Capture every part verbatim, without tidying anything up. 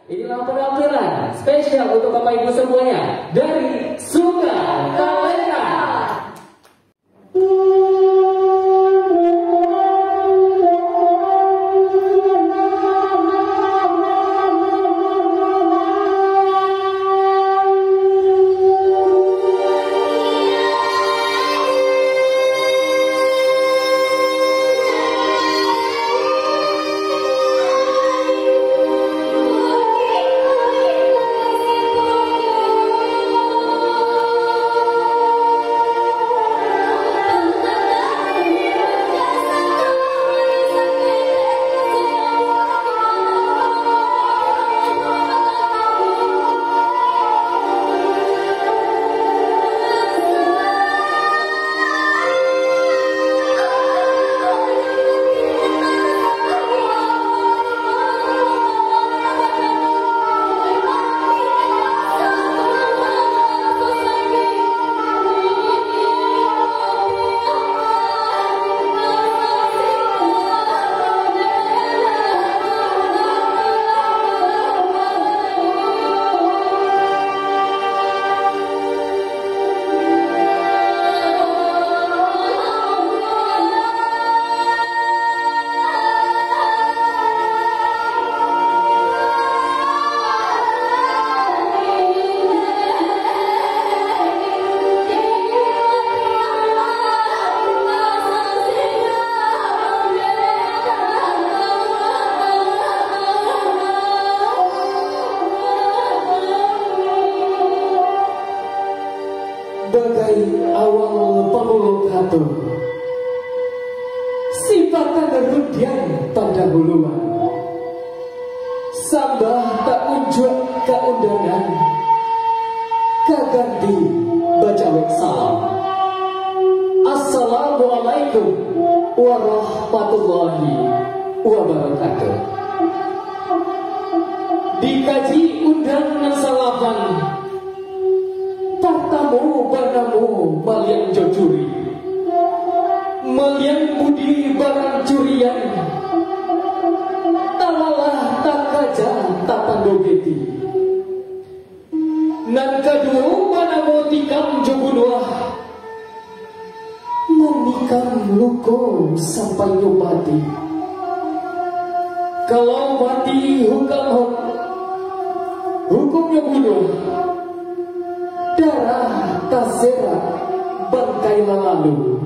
Inilah penampilan spesial untuk Bapak Ibu semuanya dari Sunda Talenta. Bagai awal pamulo kato, sipatan rundiang pandahuluan. Sambah taunjuak ka undangan, ka ganti bajawek salam. Assalamualaikum warahmatullahi wabarakatuh. Dikaji undang nan salapan, partamo banamo Maliang jo Curi. Maliang budi barancurian, talalah takaja tatando geti. Nan kaduo banamo Tikam jo Bunuah, manikam luko sampai nyo mati. Kalau mati hukam hok, hukumnyo bunuah, darah taserak, bangkai lah lalu.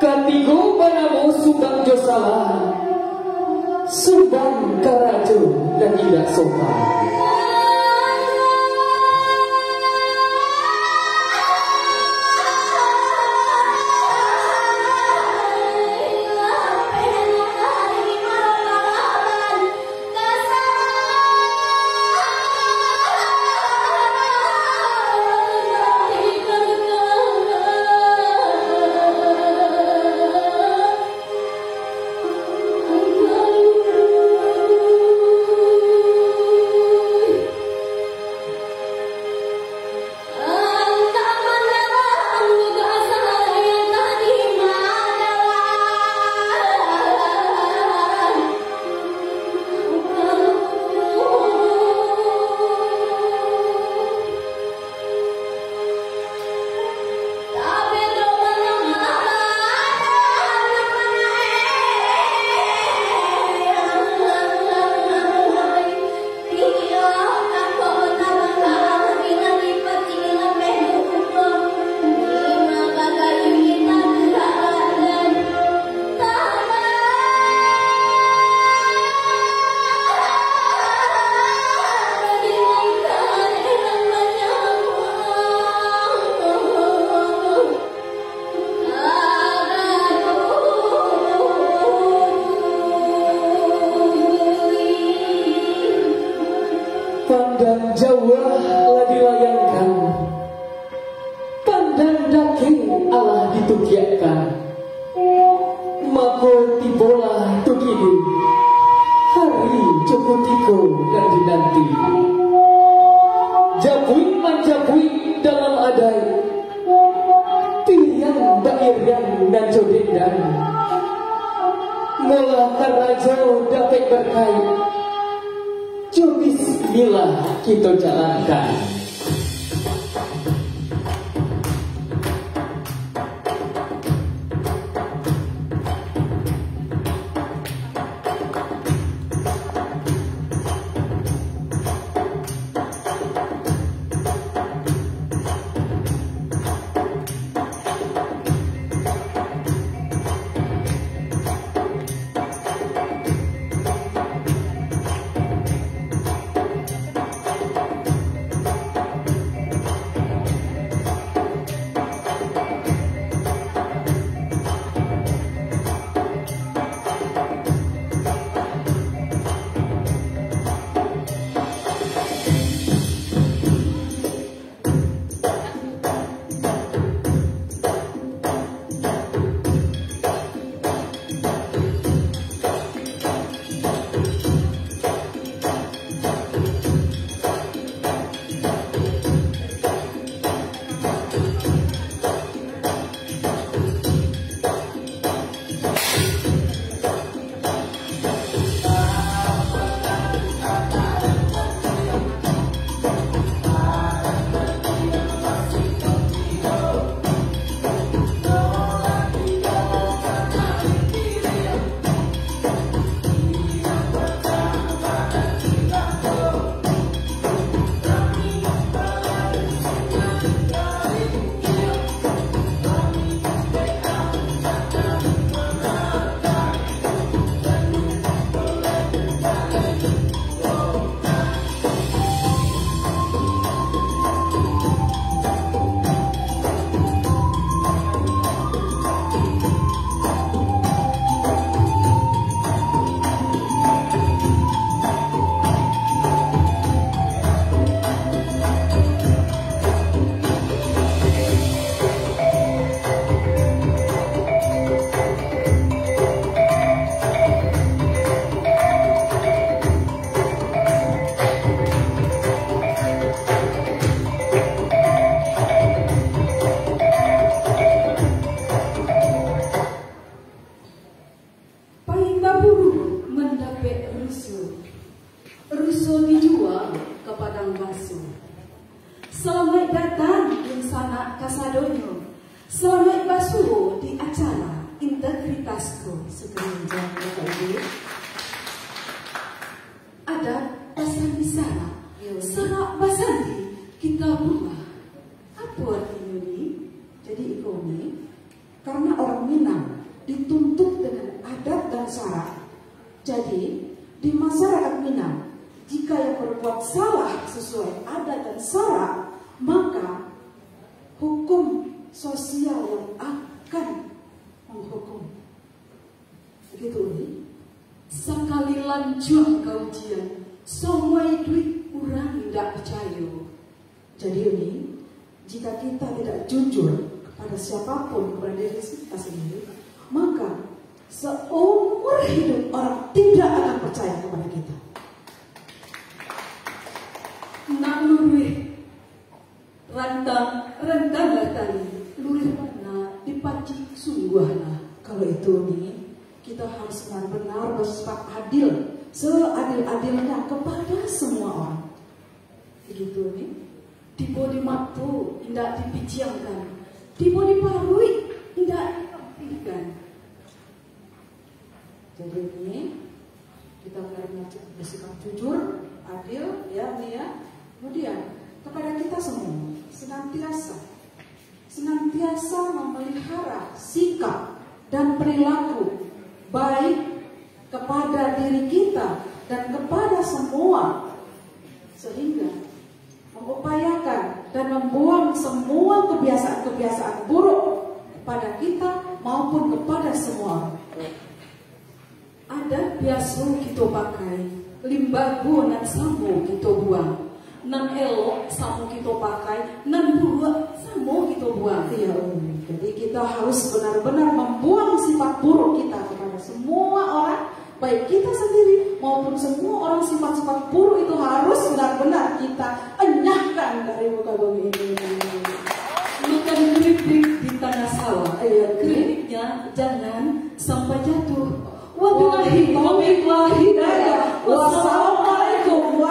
Katigo banamo Subang jo Salah, sumbang karajo nan indak sopan. Pandang jauah lah dilayangkan, pandang dakek alah ditukiakkan. Mako tibolah tu kini, hari jo kutiko nan dinanti. Japuik manjapuik dalam adaik, piriang bairiang nan jo dendang. Molah karajo dapek barkaik, Jo bismillah kito jalankan. Pai ka buruak mandapek ruso, ruso dijua ka padang baso. Salamaik datang dunsanak kasadonyo. Salamaik basuo di acara integritas ko. Sakenajan Bapak Ibu. Adat basandi sarak, sarak basandi kita buah. Apo artinyo ni? Jadi iko ni, karena orang Minang dituntut dengan adat dan sarak. Jadi, di masyarakat Minang, jika yang berbuat salah sesuai adat dan sarak, maka hukum sosial yang akan menghukum. Begitu, Uni. Sakali lanjuang ka ujian, saumua iduik urang indak picayo. Jadi, Uni, jika kita tidak jujur kepada siapapun, kepada diri kita sendiri, maka seumur hidup orang tidak akan percaya kepada kita. Nak luruih rantang, rantanglah tali, luruih bana dipacik sungguahlah. Kalau itu, Uni, kita harus benar-benar bersifat adil, seadil-adilnya kepada semua orang. Begitu, Uni. Tibo di mato, indak dipiciangkan. Tibo di paruik, indak dirampihkan. Jadi, Uni, kita benar-benar bersikap jujur, adil, ya, Uni, ya. Kemudian, kepada kita semua, senantiasa, senantiasa memelihara sikap dan perilaku baik kepada diri kita dan kepada semua, sehingga mengupayakan dan membuang semua kebiasaan-kebiasaan buruk kepada kita maupun kepada semua orang. Adat biaso kito pakai, limbago nan samo kito buang. Nan elok samo kito pakai, nan buruak samo kito buang. Iya, Umi. Jadi kita harus benar-benar membuang sifat buruk kita kepada semua orang, baik kita sendiri maupun semua orang, sifat-sifat buruk itu harus benar-benar kita enyahkan dari muka bumi ini. Makan keripik di tangah sawah. Iya, Umi. Keripiknya jangan sampai jatuh. Wabillahi taufiq wal hidayah. Wassalamualaikum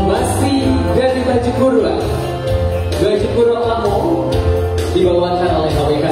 Masih dari Bajukuro. Bajukuro lamo dibawakan oleh H W K